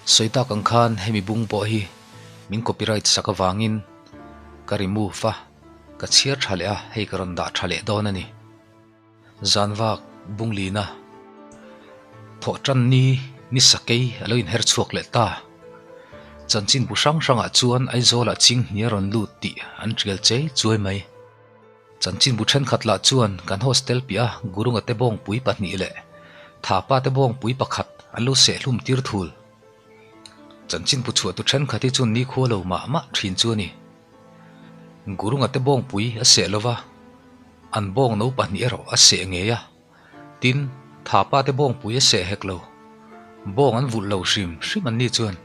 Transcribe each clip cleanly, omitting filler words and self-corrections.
Sawi tak ang khan hemi bung pawh hi min copyright sak avangin ka remove a, ka chhiar tha leh a, hei ka rawn dah tha leh dawn a ni. Zanvak bunglina thawh tan ni ni sakei a lo inher chhuak leh ta. Chanchin bu hrang hrangah chuan Aizawlah chinghnia rawn lut tih an tial chei chuai mai. Chanchin bu thenkhat lah chuan kan hostel piah a Gurunga te bawngpui pahnih leh Thapa te bawngpui pakhat an lo sehhlum tir thul. Chanchin bu chhuah tu thenkhat hi chu nikhua lo mah mah thin chu a ni. Gurunga te bawngpui a seh lova, an bawng no pahnih erawh a seh ngei a. Tin, Thapa te bawngpui a seh hek lo. Bawng an vulh lo hrim hrim an ni chuan.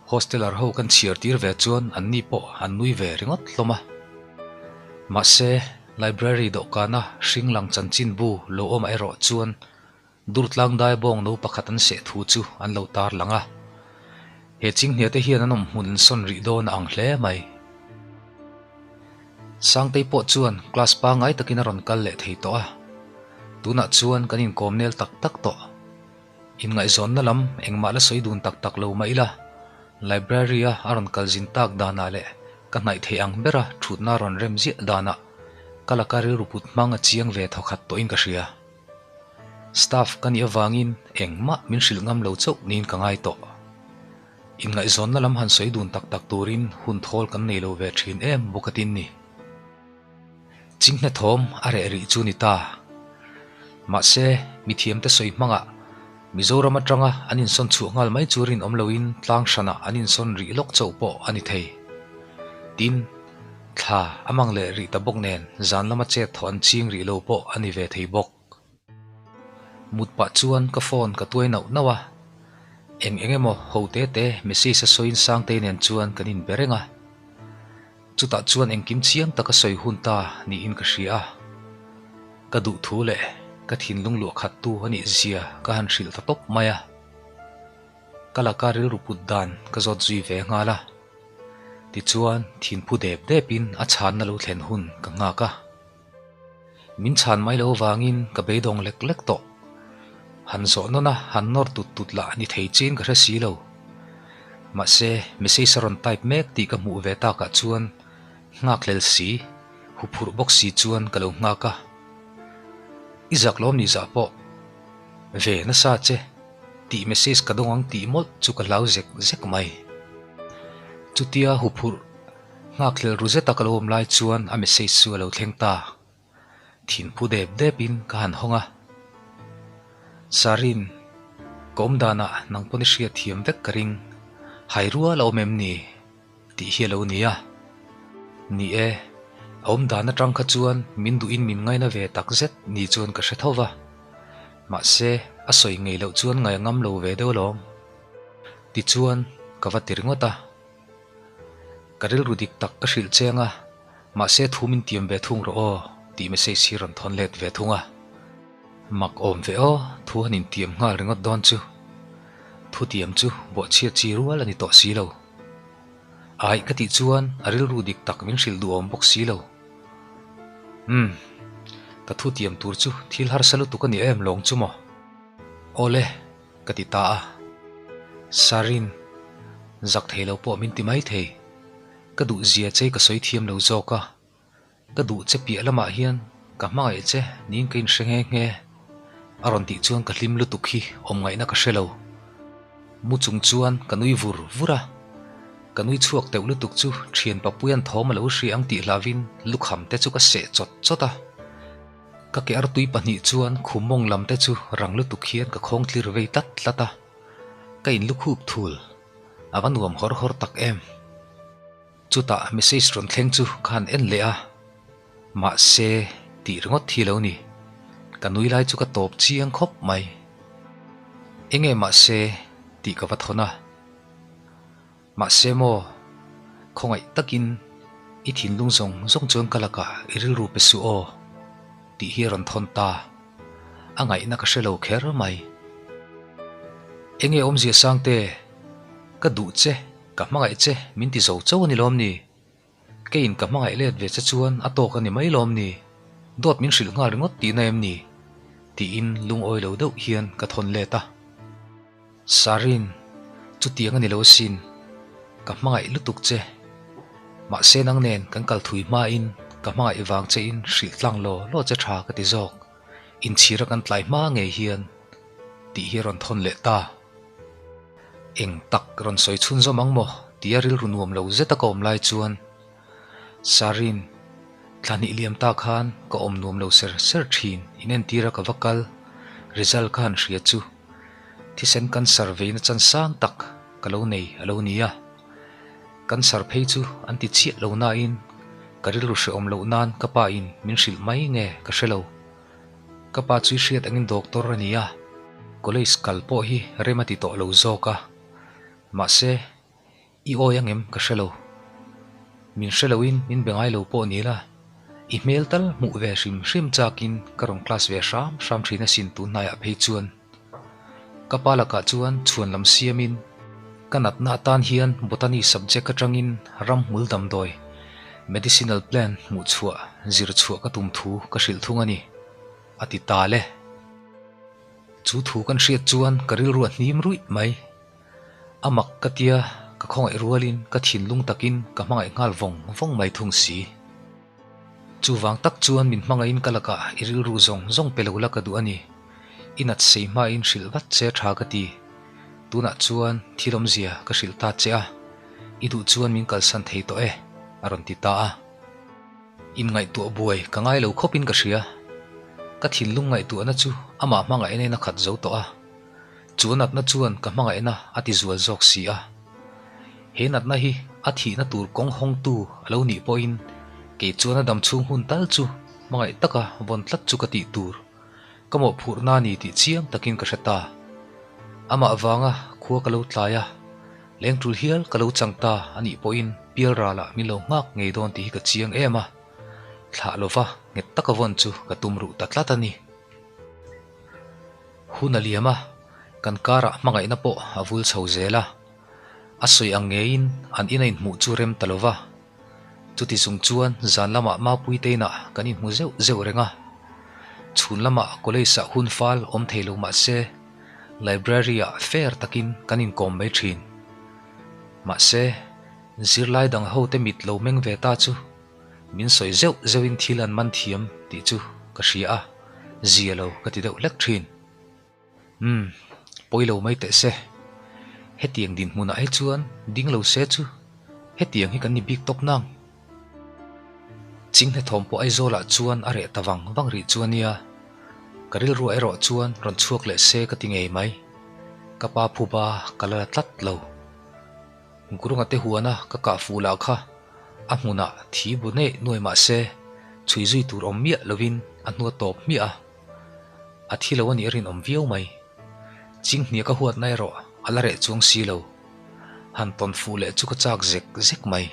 Hosteler ho kan chhiar tir ve chuan an ni pawh an nui ve ringawt hlawm a. Mahse, library dawhkana hring lang chanchinbu lo awmah erawh chuan Durtlang dai bawng no pakhat an seh thu chu an lo tar lang a. He chinghnia te hian an awm hmun an sawn rih dawn a ang hle mai. Sangtei pawh chuan class pangngai takin a rawn kal leh thei tawh a. Tunah chuan kan inkawm nel tak tak tawh. Inngaihzawnna lam engmah la sawi dun tak tak lo mah ila, library a a rawn kal zin tak danah leh ka hnaih theih ang bera thutna rawn rem ziah danah ka laka rilru put hmang a chiang ve thawkhat tawhin ka hria. Staff ka nih avangin engmah min hrilh ngam lo chauh niin ka ngai tawh. Inngaihzawnna lam han sawi dun tak tak turin hun thawl kan nei lo ve thin em bawk a tin ni. Chinghne thawm a reh rih chu ni ta. Mahse, mithiamte sawi hmangah Mizoram atanga an insawn chhuah nghal mai chu rinawm loin tlang hranah an insawn rih lawk chauh pawh a ni thei. Tin, Thla a mang leh rih ta bawk nen zan lama chet thawh an ching rih lo pawh a ni ve thei bawk. Mut pah chuan ka phone ka tuai nauh nauh a, eng eng emaw ho te te message a sawiin Sangtei nen chuan kan inbe reng a. Chutah chuan engkim chiang taka sawi hun ta niin ka hria a. Ka duh thu leh ka thinlung luah khat tu a nih zia ka han hrilh ta tawp mai a. Ka laka rilru put dan ka zawt zui ve nghal a. Tichuan, thinphu dep depin a chhanna lo thlen hun ka nghak a. Min chhan mai lo vangin ka beidawng lek lek tawh. Han zawh nawn a, han nawr tut tut lah ni thei chin ka hre si lo. Mahse, message a rawn type mek tih ka hmuh ve takah chuan nghakhlel si, huphurh bawk si chuan ka lo nghak a. I zak lawm ni zah pawh ve nasa che. Tih message ka dawng ang tih mawlh chu ka hlau zek zek mai. Chutia huphurh nghakhlel ru zeta ka lo awm lai chuan a message chu a lo thleng ta. Thinphu dep depin ka han hawng a. Sarin, ka awm danah nang pawn i hriat thiam vek ka ring. Hai rual a awm em ni? Tih hi a lo ni a. Ni e, a awm dan atang kha chuan min duhin min ngaina ve tak zet ni chuan ka hre tho va. Mahse, a sawi ngei loh chuan ngai a ngam lo ve deuh alawm. Tichuan, ka va ti ringawt a. Ka rilru dik tak ka hrilh cheng a, mahse thu min tiam ve thung rawh aw tih message hi rawn thawn let ve thung a. Mak awm ve aw, thu han intiam nghal ringawt dawn chu. Thutiam chu bawhchhiat chi rual a ni tawh si lo. Aih ka tih chuan a rilru dik tak min hrilh duhawm bawk si lo. Umm, ka thu tiam tur chu thil harsa lutuk a ni em lawng chu maw? Awle, ka ti ta a. Sarin, zak thei lo pawh min ti mai thei. Ka duh zia che ka sawi thiam lo zawk a. Ka duh che piah lamah hian ka hmangaih che niin ka inhre nghe nghe. A rawn tih chuan ka hlim lutuk hi awm ngaihna ka hre lo. Mu chung chuan ka nui vur vur a. Ka nui chhuak teuh lutuk chu thian papuia'n thawm a lo hria ang tih hlauhin lukham te chu ka seh chawt chawt a. Ka ke artui pahnih chuan khum mawng lam te chu rang lutuk hian ka khawng tlir vei tlat tlat a. Ka inlukhup thul. A va nuam hawr hawr tak em. Chutah message rawn thleng chu ka han en leh a, mahse tih ringawt thi lo ni, ka nui lai chu ka tawp chiang khawp mai. Enge mahse tih ka va thawn a, mahse maw khawngaih takin i thinlung zawng zawng chuan ka lakah i rilru pe suh aw tih hi a rawn thawn ta, a ngaihna ka hre lo kher mai. Enge awmzia Sangte, ka duh che. Ka hmangaih che, min ti zo chauh a ni lawm ni? Keiin ka hmangaih let ve che chuan a tawk a ni mai lawm ni? Dawt min hrilh nghal ringawt tihna em ni? Tiin lungawi lo deuh hian ka thawn let a. Sarin, Chutiang a ni lo asin, ka hmangaih lutuk che. Mahse nang nen kan kal thui hmain ka hmangaih vang chein hrilh tlang law law che tha ka ti zawk. Inchhira kan tlai hma ngei hian tih hi a rawn thawn leh ta. Eng tak rawn sawi chhunzawm ang maw tia rilru nuam lo zeta ka awm lai chuan Sarin thla hnih liam ta khan ka awm nuam lo ser ser thin inentira ka va kal result ka han hria chu thisen cancer veina chan sang tak ka lo nei a lo ni a. Cancer phei chu an ti chiah lo nain ka rilru hrehawm loh nan ka pa in min hrilh mai nge ka hre lo. Ka pa chu i hriat angin doctor a ni a, college kal pawh hi rem a ti tawh lo zawk a. Mahse, i awi angem ka hre lo. Min hre loin min be ngai lo pawh ni la, i hmel tal hmuh ve hrim hrim chakin ka rawn class ve hram hram thin asin tun hnaiah phei chuan. Ka pa lakah chuan chhuan lam siamin ka natna atan hian botany subject atangin ramhmul damdawi, medicinal plant, hmuh chhuah, zir chhuah ka tum thu ka hrilh thung a ni, a ti ta le. Chu thu kan hriat chuan ka rilru a hnim ruih mai. A mak ka tia ka khawngaih rualin ka thinlung takin ka hmangaih nghal vawng vawng mai thung si. Chuvang tak chuan min hmangaihin ka lakah i rilru zawng zawng pe lo la ka duh a ni. I nat sei hmain hrilh vat che tha ka ti. Tunah chuan thil awmzia ka hrilh ta che a, i duh chuan min kalsan thei tawh e, a rawn ti ta a. Inngaihtuah buai ka ngai lo khawpin ka hria. Ka thinlung ngaihtuahna chu amah hmangaihna in a khat zo tawh a. Chu natna chuan ka hmangaihna a ti zual zawk si a. He natna hi a thihna tur kawng hawngtu a lo nih pawhin kei chuan a dam chhung hun tal chu hmangaih taka vawn tlat chu ka tih tur ka mawhphurhna a ni tih chiang takin ka hre ta. Amah vanga khua ka lo tlai a, lengtul hial ka lo chang ta a nih pawhin pialralah min lo nghak ngei dawn tih hi ka chiang em a, thlah lova nghet taka vawn chu ka tum ruh ta tlat a ni. Hun a liam a, kan karah hmangaihna pawh a vul chho zel a. A sawi ang ngeiin an ina inhmuh chu rem ta lo va. Chuti chung chuan zan lamah Mapuite inah kan inhmu zeuh zeuh reng a. Chhun lamah college-ah hun fal awm thei lo mah se, library-ah fair takin kan inkawm mai thin. Mahse, zirlai dang hote mit lo meng ve ta chu Min sawi zeuh zeuhin thil an man thiam tih chu ka hria a, zia lo ka ti deuh hlek thin. Umm, pawi lo mai teh se. Hetiang dinhmunah hi chuan ding lo se chu hetiang hi kan ni bik tawp nang. Chinghne thawm pawh Aizawlah chuan a reh ta vang vang rih chu a nia. Ka rilruah erawh chuan rawn chhuak leh se ka ti ngei mai. Ka pa phuba ka la la tlat lo. Gurunga te huana ka kah fuh lah kha a hmunah thi bu neih nuai mah se chhui zui tur awm miah lovin a hnua tawp hmiah a, a thi lo a nih a rinawm viau mai. Chinghnia ka huatna erawh a la reh chuang si lo. Han tawn fuh leh chu ka chak zek zek mai.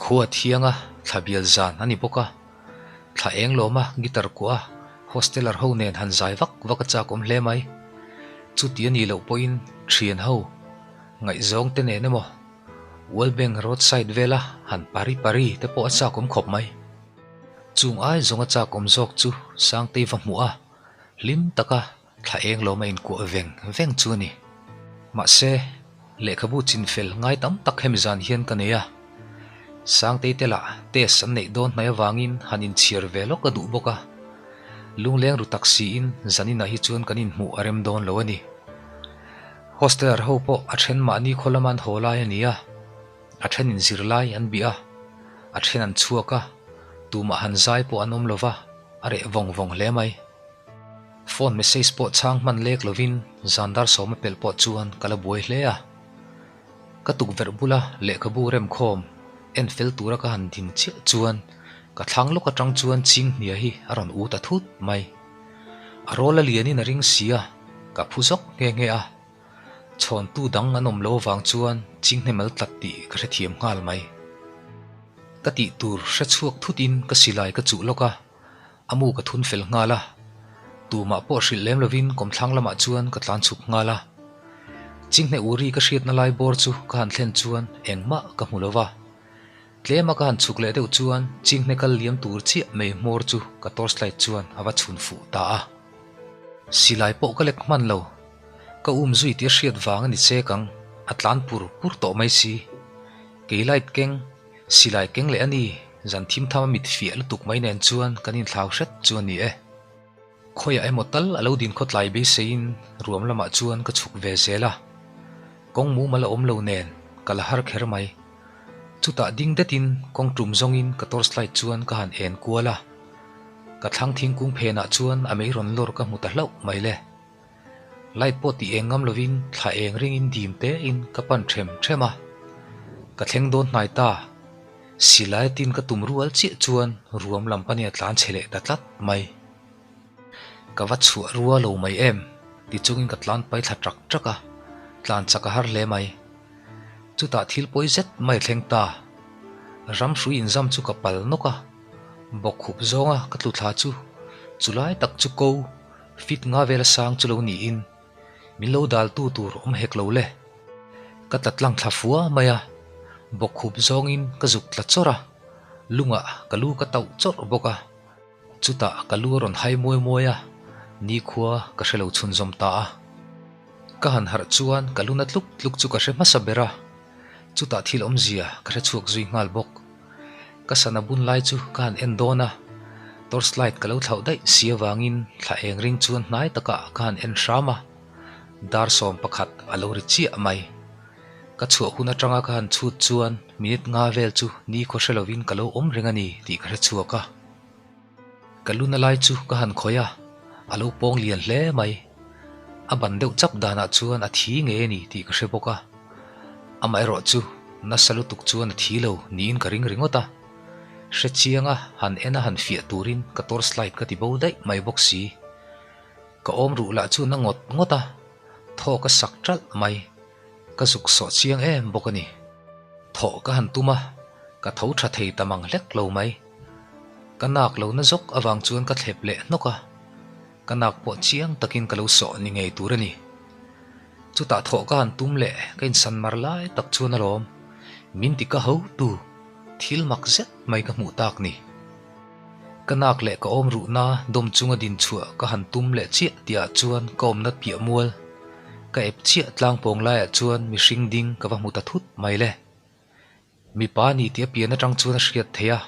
Khua thianga thla bial zan a ni bawk a, thla eng lawma guitar kuah a hosteler ho nen han zai vak vak a chak awm hle mai. Chuti a nih loh pawhin thian ho Ngaihzawng te nen emaw World Bank road side vela han pari pari te pawh a chak awm khawp mai. Chung ai zawng a chak awm zawk chu Sangtei va hmuh a, hlim taka thla eng lawm a inkuah veng veng chu a ni. Mahse, lehkhabu chinfel ngai tam tak hemi zan hian ka nei a. Sangtei te lah test an neih dawn hmai avangin han inchhiar ve lawk a duh bawk a. Lungleng ru tak siin zaninah hi chuan kan inhmuh a rem dawn lo a ni. Hosteler ho pawh a then mahni khaw lama an haw lai a ni a, a then in zir lai an bih a, a then an chhuak a, tumah han zai pawh an awm lo va, a reh vawng vawng hle mai. Phone message pawh chhang hman lek lovin zan dar sawma pelh pawh chuan ka la buai hle a. Ka tukverh bula lehkhabu remkhawm en fel tura ka han din chiah chuan ka thlang lawk atang chuan Chinghnia hi a rawn u ta thut mai. A rawl a lianin a ring si a, ka phu zawk nghe nghe a. Chhawntu dang an awm lo avang chuan Chinghne mal tlat tih ka hrethiam nghal mai. Ka tih tur hre chhuak thutin ka silai ka chuh lawk a, a mu ka thun fel nghal a. Tumah pawh hrilh lem lovin kawmthlang lamah chuan ka tlan chhuk nghal a. Chinghne uri ka hriatna lai bawr chu ka han thlen chuan engmah ka hmu lo va. Tlema ka han chhuk leh deuh chuan chinghne kal liam tur chiah mai hmawr chu ka torchlight chuan a va chhun fuh ta a. Silai pawh ka lek hman lo. Ka um zui tih a hriat vang a ni chek ang. A tlan pur pur tawh mai si. Kei light keng, silai keng leh a ni, zan thim tham a mit fiah lutuk mai nen chuan kan inthlau hret chu a ni e. Khawiah emaw tal a lo din khawtlai beiseiin ruam lamah chuan ka chhuk ve zel a. Kawng mumal a awm lo nen ka la har kher mai. Chutah ding detin kawng tum zawngin ka torchlight chuan ka han en kual a. Ka thlang thingkung phenah chuan a mei rawn lawr ka hmu ta hlauh mai le. Light pawh tih eng ngam lovin thla eng ringin dim tein ka pan them them a. Ka thleng dawn hnai ta. Silai tin ka tum rual chiah chuan ruam lam pania tlan chhe leh ta tlat mai. Ka va chhuah rua lo mai em? Ti chungin ka tlan pai thla ṭak ṭak a, tlan chak a har hle mai. Chutah thil pawi zet mai a thleng ta. Ram hrui inzam chu ka pal nawk a, bawkkhup zawnga ka tlu thla chu chulai tak chu ko fit nga vela sang chu lo niin min lo daltu tur awm hek lo le. Ka tla tlang thla fua mai a, bawkkhup zawngin ka zuk tla chawrh a, lungah ka lu ka tauh chawrh bawk a. Chutah ka lu a rawn hai muai muai a, nikhua ka hre lo chhunzawm ta a. Ka han harh chuan ka lu na tluk tluk chu ka hre hmasa ber a, chutah thil awmzia ka hre chhuak zui nghal bawk. Ka sana bun lai chu ka han en dawn a, torch light ka lo thlauh daih si avangin thla eng ring chuan hnai takah ka han en hram a, dar 11 a lo ri chiah mai. Ka chhuah hun atanga ka han chhut chuan minute nga vel chu nikhua hre lovin ka lo awm reng a ni tih ka hre chhuak a. Ka luna lai chu ka han khawih a, a lo pawng lian hle mai. A ban deuh chap danah chuan a thi ngei a ni tih ka hre bawk a. Amaherawh chu nasa lutuk chuan a thi lo niin ka ring ringawt a. Hre chianga han en a han fiah turin ka torch light ka ti bo daih mai bawk si. Ka awm ruh lah chu na ngawt ngawt a, thaw ka sak ṭalh mai. Ka zuk sawh chiang em bawk a ni. Thawh ka han tum a, ka tho tha thei ta mang hlek lo mai. Ka nak lo na zawk avang chuan ka thlep leh hnawk a, ka nak pawh chiang takin ka lo sawh ni ngei tur a ni. Chutah thawh ka han tum leh ka insan mar lai tak chuan alawm, min ti ka ho tu, thil mak zet mai ka hmuh tak ni. Ka nak leh ka awm ruhna dawm chunga din chhuah ka han tum leh chiah tihah chuan ka awmna piah mual ka ep chiah tlang pawng laiah chuan mihring ding ka va hmu ta thut mai le. Mipa ni tih a pian atang chuan a hriat theih a,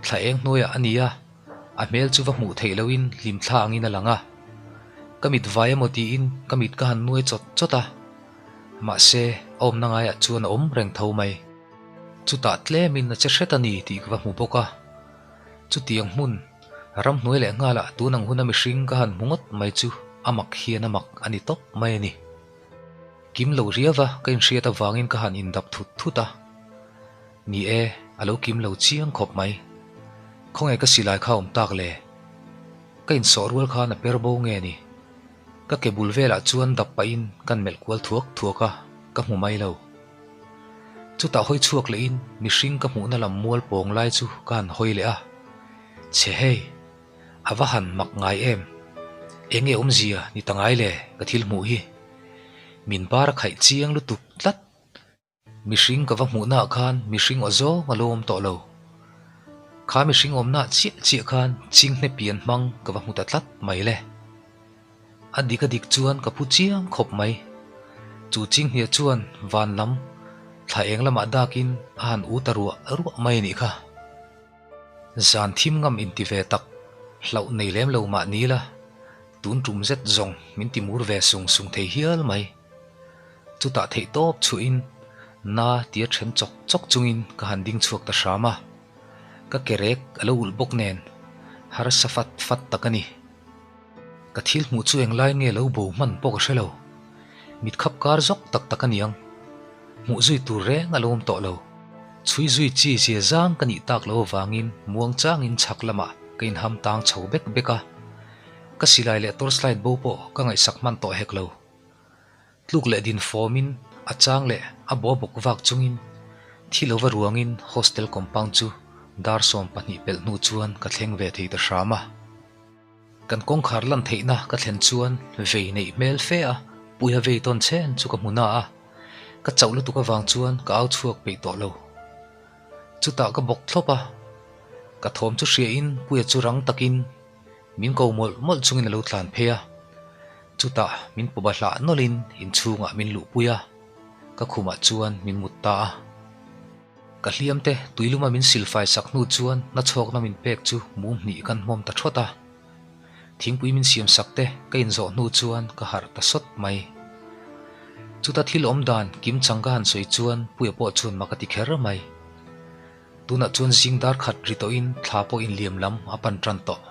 thla eng hnuaiah a ni a, a hmel chu va hmuh theih lohin hlimthla angin a lang a. Ka mit vai emaw tiin ka mit ka han nuai chawt chawt a, mahse a awmna ngaiah chuan a awm reng tho mai. Chutah tlemin a che hret a ni tih ka va hmu bawk a. Chutiang hmun, ramhnuai leh nghalah tun ang huna mihring ka han hmu ngawt mai chu a mak hian a mak a ni tawp mai a ni. Kim lo riau a ka inhriat avangin ka han indap thut thut a. Ni e, a lo kim lo chiang khawp mai. Khawnge ka silai kha awm tak le? Ka insawh rual khan a per bo nge ni? Ka ke bul velah chuan dap pahin kan melh kual thuak thuak a, ka hmu mai lo. Chutah hawi chhuak lehin mihring ka hmuhna lam mual pawng lai chu ka han hawi leh a, Chhe hei, a va han mak ngai em? Enge awmzia ni ta ngai le ka thil hmuh hi? Min bar a khaih chiang lutuk tlat. Mihring ka va hmuhnaah khan mihring aw zawng a lo awm tawh lo. Kha mihring awmnaah chiah chiah khan chinghne pian hmang ka va hmu ta tlat mai le. A dik a dik chuan ka phu chiang khawp mai. Chu chinghnia chuan van lam thla eng lamah dakin a han u ta ruah ruah mai a nih kha. Zan thim ngam inti ve tak, hlauh nei lem lo mah ni la, tun tum zet zawng min ti mur ve sung sung thei hial mai. Chutah theih tawp chhuahin na tia then chawk chawk chungin ka han ding chhuak ta hram a, ka ke rek a lo ulh bawk nen harsa fat fat tak a ni. Ka thil hmuh chu englai nge lo bo hman pawh ka hre lo. Mit khap kar zawk tak tak a niang. Hmuh zui tur reng a lo awm tawh lo. Chhui zui chi zia zang ka nih tak lo avangin muang changin chhak lamah ka inham tang chho bek bek a. Ka silai leh torchlight bo pawh ka ngaihsak hman tawh hek lo. Tluk leh din fawmin a chang leh a bua bawk vak chungin thi lova ruangin hostel compound chu dar 12 pelh hnu chuan ka thleng ve thei ta hram a. Kan kawngkhar lan theihna ka thlen chuan vei neih hmel fe a, puiha vei tawn chen chu ka hmu na a, ka chauh lutuk avang chuan ka au chhuak peih tawh lo. Chutah ka bawk thlawp a, ka thawm chu hriain puia chu rang takin min ko mawlh mawlh chungin a lo tlan phei a, chutah min pawba hlah nawlhin inchhungah min luhpui a. ka khumah chuan min mut ta a. Ka hliam te tuiluma min silfai sak hnu chuan nachhawkna min pek chu mum hnih kan hmawm ta thawt a. Thingpui min siam sak te ka inzawh hnu chuan ka harh ta sawt mai. Chuta thil awm dan kimchang ka han sawi chuan Puia pawh chuan mak a ti kher mai. Tunah chuan zing dar khat ri tawhin thla pawh inliam lam a pan tan tawh.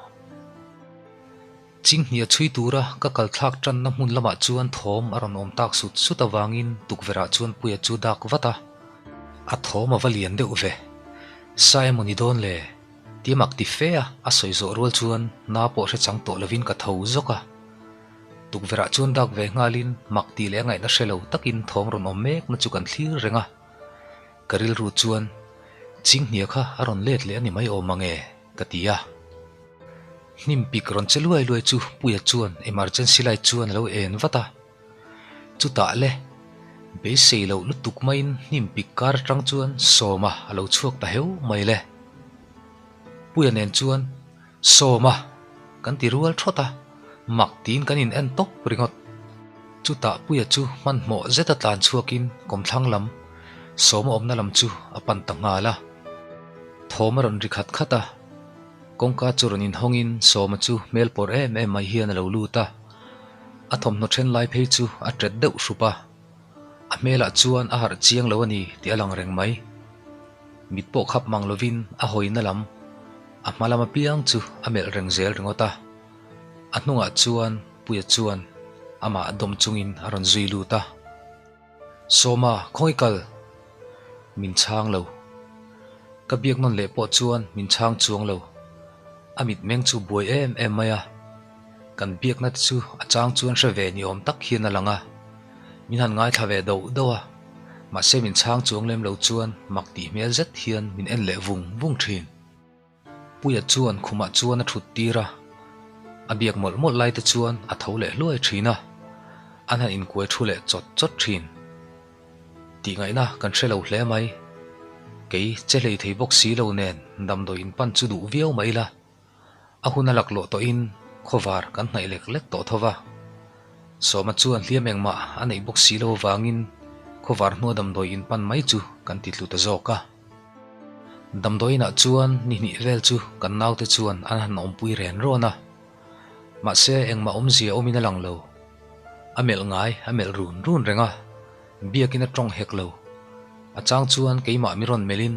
Chinghnia chhui tura ka kal thlak tanna hmun lamah chuan thawm a rawn awm tak sut sut avangin tukverhah chuan Puia chu dak vat a. A thawm a va lian deuh ve. Sa emaw ni dawn le? Tia mak ti fe a, a sawi zawh rual chuan na pawh hre chang tawh lovin ka tho zawk a. Tukverhah chuan dak ve nghalin mak tih leh a ngaihna hre lo takin thawm rawn awm mekna chu kan thlir reng a. Ka rilru chuan Chinghnia kha a rawn let leh a ni mai awm ang e, ka ti a. Hnim pik rawn che luai luai chu Puia chuan emergency light chuan a lo en vat a. Chutah le, beisei loh lutuk maiin hnim pik kar atang chuan Sawma a lo chhuak ta heu mai le. Puia nen chuan, Sawma! kan ti rual thawt a, mak tiin kan in en tawp ringawt. Chutah Puia chu hmanhmawh zeta tlan chhuakin kawmthlang lam, Sawma awmna lam chu a pan ta nghal a. Thawm a rawn ri khat khat a, kawngka chu rawn inhawngin Sawma chu hmel pawr em em mai hian a lo lut a. A thawmhnaw then lai phei chu a tet deuh hrup a, a hmelah chuan a harh chiang lo a ni tih a lang reng mai. Mit pawh khap mang lovin a hawina lam, a hma lam apiang chu a melh reng zel ringawt a. A hnungah chuan Puia chuan amah dawm chungin a rawn zui lut a. Sawma, khawngi kal? Min chhang lo. Ka biak nawn leh pawh chuan min chhang chuang lo. A mitmeng chu buai em em mai a. Kan biakna te chu a chang chuan hre ve ni awm tak hian a lang a. Min han ngaithla ve doh doh a. Mahse min chhang chuang lem lo chuan mak tih hmel zet hian min en leh vung vung thin. Puia chuan khumah chuan a thut tir a, a biak mawlh mawlh lai te chuan a tho leh hluai thin a, an han inkuai thu leh chawt chawt thin. Tih ngaihna kan hre lo hle mai. Kei che hlei thei bawk si lo nen damdawi in pan chu duh viau mai ila, a hun a laklawh tawhin khawvar kan hnaih lek lek tawh tho va. Sawma chuan hliam engmah a neih bawk si lo avangin khawvar hnua damdawi in pan mai chu kan ti tlu ta zawk a. Damdawiinah chuan ni hnih vel chu kan naute chuan an han awmpui ren rawn a, mahse engmah awmzia awmin a lang lo. A melh ngai a melh run run reng a, biakin a tawng hek lo. A chang chuan keimah mi rawn melhin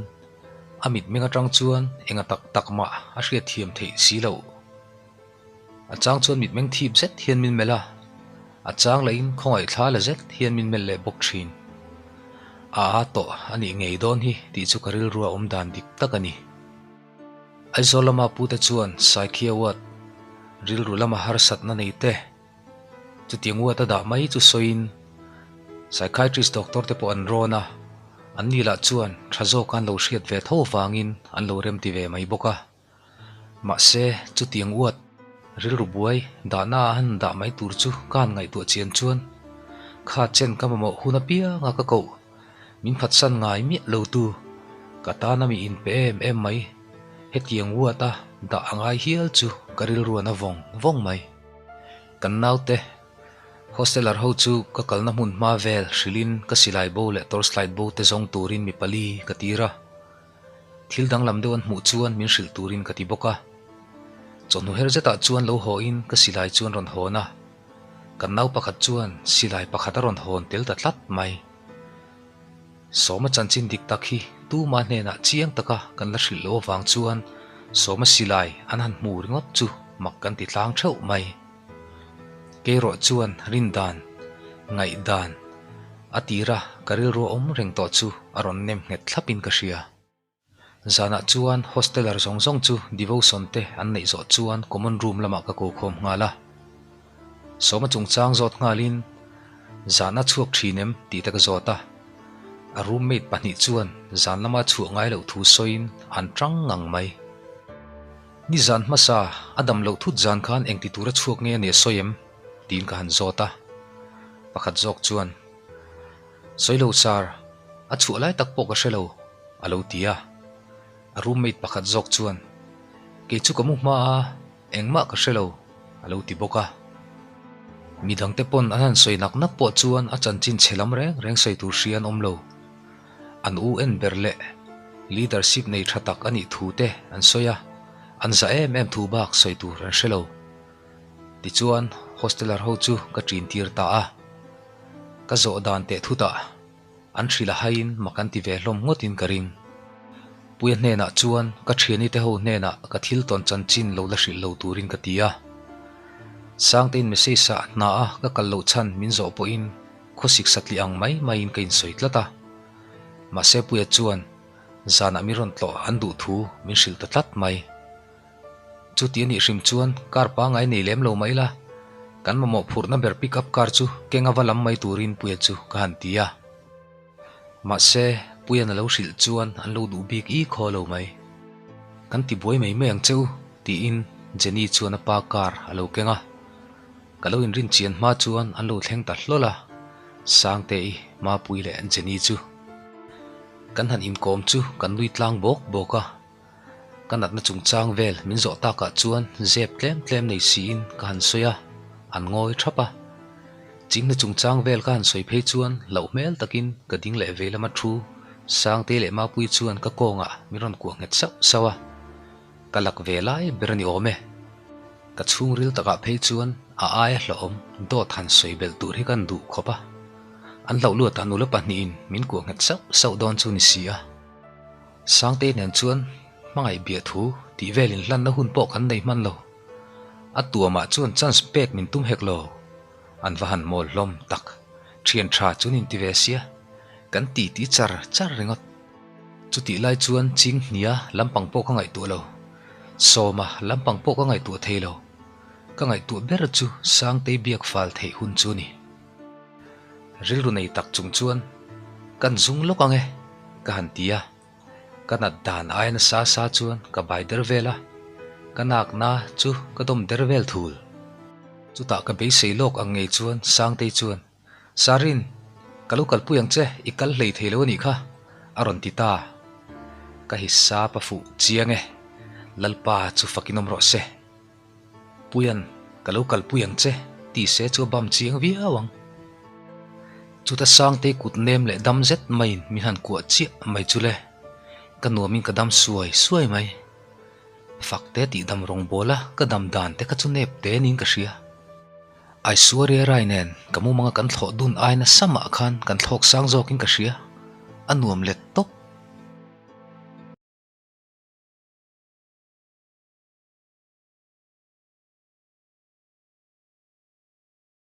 a mitmeng atang chuan enga tak tak mah a hriatthiam theih si loh. A chang chuan mitmeng thip zet hian min melh a, a chang lahin khawngaih thla la zet hian min melh leh bawk thin. A a tawh a nih ngei dawn hi tih chu ka rilru a awm dan dik tak a ni. Aizawl lama pute chuan Saikhia Ward rilru lama harsatna nei te chutiang ward a dah mai chu sawiin Psychiatrist doctor te pawh an rawn a, an ni lah chuan tha zawk an lo hriat ve tho vangin an lo remti ve mai bawk a. Mahse, chutiang uat rilru buai dahna a han dah mai tur chu ka han ngaihtuah chian chuan kha chen ka mamawh hun apianga ka koh min phatsan ngai miah lo tu ka tana mi inpe em em mai hetiang uat a dah a ngai hial chu ka rilruan a vawng vawng mai. Kan naute hosteler ho chu ka kalna hmun hma vel hrilhin ka silai bo leh torchlight bo te zawng turin mi pali ka tir a. Thil danglam deuh an hmuh chuan min hrilh turin ka ti bawk a. Chawhnu her zetah chuan lo haw in ka silai chu an rawn hawn a. Kan nau pakhat chuan silai pakhat a rawn hawn tel ta tlat mai. Sawma chanchin dik tak hi tuma hnenah chiang taka kan la hrilh loh avang chuan Sawma silai an han hmu ringawt chu mak kan ti tlang theuh mai. Keirawh chuan rindan, ngaihdan, a tira ka rilru a awm reng tawh chu a rawn nem nghet thlapin ka hria. Zanah chuan hosteler zawng zawng chu devotion te an neih zawh chuan common room lamah ka ko khawm nghal a. Sawma chungchang zawt nghalin zan a chhuak thin em tih te ka zawt a. A roommate pahnih chuan zan lama chhuah ngai loh thu sawiin an tang ngang mai. Nizan hmasa a dam loh thut zan khan engti tura chhuak nge a nia sawi em? tiin ka han zawt a. Pakhat zawk chuan, Sawi lo sir, a chhuah lai tak pawh ka hre lo, a lo ti a. A roommate pakhat zawk chuan, Kei chu ka mu hma a, engmah ka hre lo, a lo ti bawk a. Midangte pawn an han sawi nak nak pawh chuan a chanchin chhe lam reng reng sawi tur hria an awm lo. An u en ber leh leadership nei tha tak a nih thu te an sawi a, an za em em thu bak sawi tur an hre lo. Tichuan hosteler ho chu ka ṭin tir ta a. Ka zawh dan teh thutah an hrilh a haiin mak an ti ve hlawm ngawtin ka ring. Puia hnenah chuan ka thiani te ho hnenah ka thil tawn chanchin lo la hrilh lo turin ka ti a. Sangtein message ah hna a ka kal loh chhan min zawh pawhin khawsik satliah ang mai maiin ka insawi tlat a. Mahse Puia chuan zanah mi rawn tlawh an duh thu min hrilh ta tlat mai. Chuti a nih hrim chuan car pangai nei lem lo mah ila, kan mamawh phurhna ber pick up car chu keng ava lam mai turin Puia chu ka han ti a. Mahse, Puia'n a lo hrilh chuan an lo duh bik i khaw lo mai. Kan ti buai mai mai ang che u, tiin Jenny chuan a pa car a lo keng a. Ka lo inrin chian hma chuan an lo thleng ta hlawl a, Sangte-i, Mapui leh Jenny chu. Kan han inkawm chu kan nui tlang bawk bawk a. Ka natna chungchang vel min zawh takah chuan zep tlem tlem nei siin ka han sawi a, an ngawi thap a. Chingna chungchang vel ka han sawi phei chuan hlauh hmel takin ka ding leh vei lama thu Sangte leh Mapui chuan ka kawngah min rawn kuah nghet sauh sauh a. Ka lak ve lai ber a ni awm e. Ka chhungril takah phei chuan a aia hlauhawm dawt han sawi belh tur hi kan duh khawp a. An hlauh luatah nula pahnihin min kuah nghet sauh sauh dawn chu ni si a. Sangtei nen chuan hmangaih biah thu tih vel inhlanna hun pawh kan nei hman lo. A tuamah chuan chance pek min tum hek lo. An va han mawl hlawm tak. Thian tha chu nin ti ve sia. Kan ti ti char char ringawt. Chutih lai chuan ching hnia lampang pawh ka ngaihtuah lo. Sawma lampang pawh ka ngaihtuah thei lo. Ka ngaihtuah ber chu Sangtei biak fal theih hun chu ni. Rilru nei tak chung chuan, Kan zung lawk ang e, ka han ti a. Ka nat dan aia nasa sa chuan ka bai der vel a, ka nakna chu ka dawm der vel thul. Chutah ka beisei lawk ang ngei chuan Sangtei chuan, Sarin, ka lo kalpui ang che, i kal hlei thei lo a nih kha, a rawn ti ta. Ka hisap a fuh chiang e, Lalpa chu fakin awm rawh se. Puian, ka lo kalpui ang che, tih se chu a bam chiang viau ang. Chuta Sangtei kut nem leh dam zet maiin min han kuah chiah mai chu le. Ka nuamin ka dam suai suai mai. Fakte tih dam rawng bawl a ka dam dan te kha chu nep te niin ka hria. Aishwarya Rai nen ka mumanga kan thlawh dun ai nasa mah khan kan thlawk sang zawkin ka hria. A nuam let tawp.